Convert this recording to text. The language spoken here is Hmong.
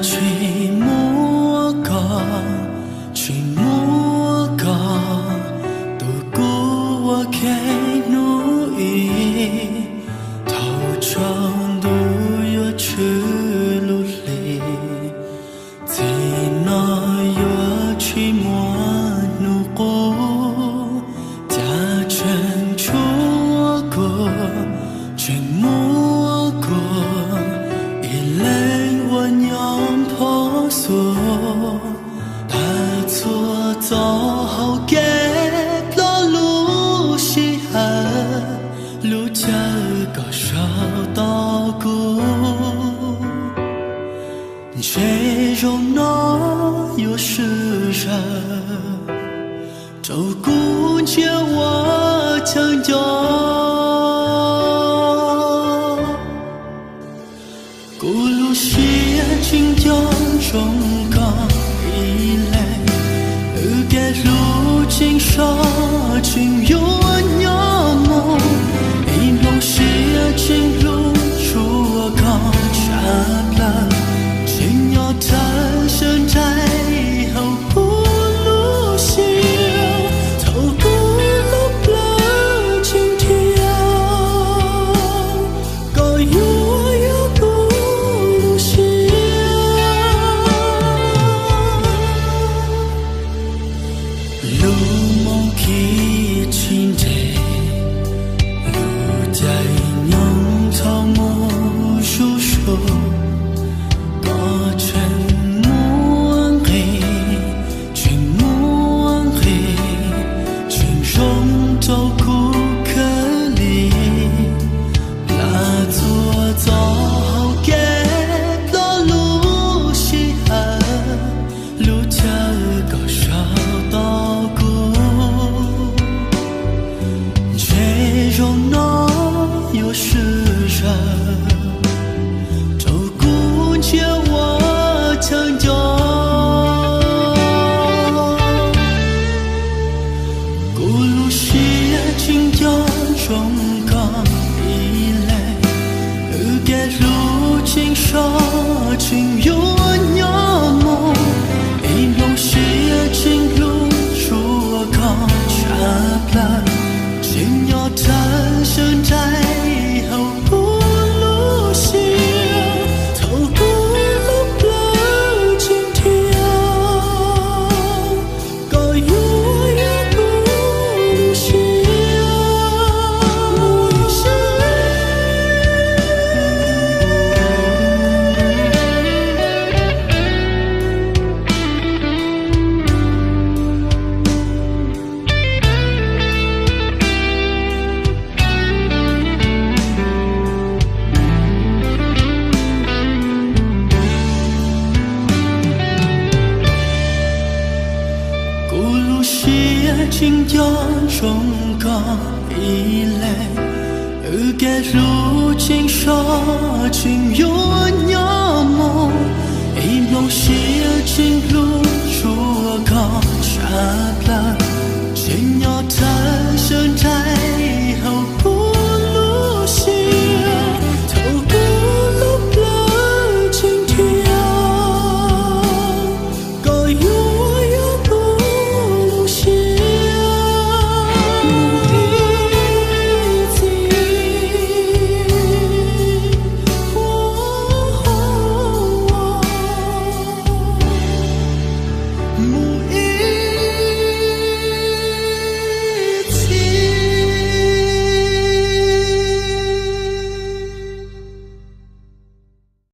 tsis muab koj, tsis muab koj, tus kuv ua ke hnub ib. Thaum tsaus ntuj yuav tshwm lub hli, txij no yuav tsis muaj hnub qub. Cas tseem tshuav kuv, tseem muaj kuv ib leeg uas nyob phob xuas. Tag txhua txoj hauv kev plaub lub sij hawm, lub caij koj saum tos kuv. Ntshe zaum no yuav swm zaws rau kuv ntsia ua chaw nco. Kuv lub siab tseem nco ntsoov koj ib leeg, wb kev hlub tseem sov tseem yuav nyob mus, ib nplooj siab tseem hlub tshua koj tshaj plaws, tseem nyob thawj sawv nraim hauv kuv lub siab. Thaum kuv lub plawv tseem dhia, koj yuav yog kuv lub siab. Lub moos khi tsis nres, lub caij nyoog thaum mus zuj zus, koj tseem muaj nqis, tseem muaj nqis, tseem zoo rau kuv kawg li. Tag txhua txoj hauv kev plaub lub sij hawm, lub caij koj saum tos kuv. Ntshe zaum no yuav swm zaws rau kuv ntsia ua chaw nco. Kuv lub siab tseem nco ntsoov koj ib leeg, wb kev hlub tseem sov tseem yuav nyob mus, ib nplooj siab tseem hlub tshua koj tshaj plaws, tseem nyob thawj sawv nraim hauv kuv lub siab. Thaum kuv lub plawv tseem dhia, koj yuav yog kuv lub siab. Kuv lub siab tseem nco ntsoov koj ib leeg, wb kev hlub tseem sov tseem yuav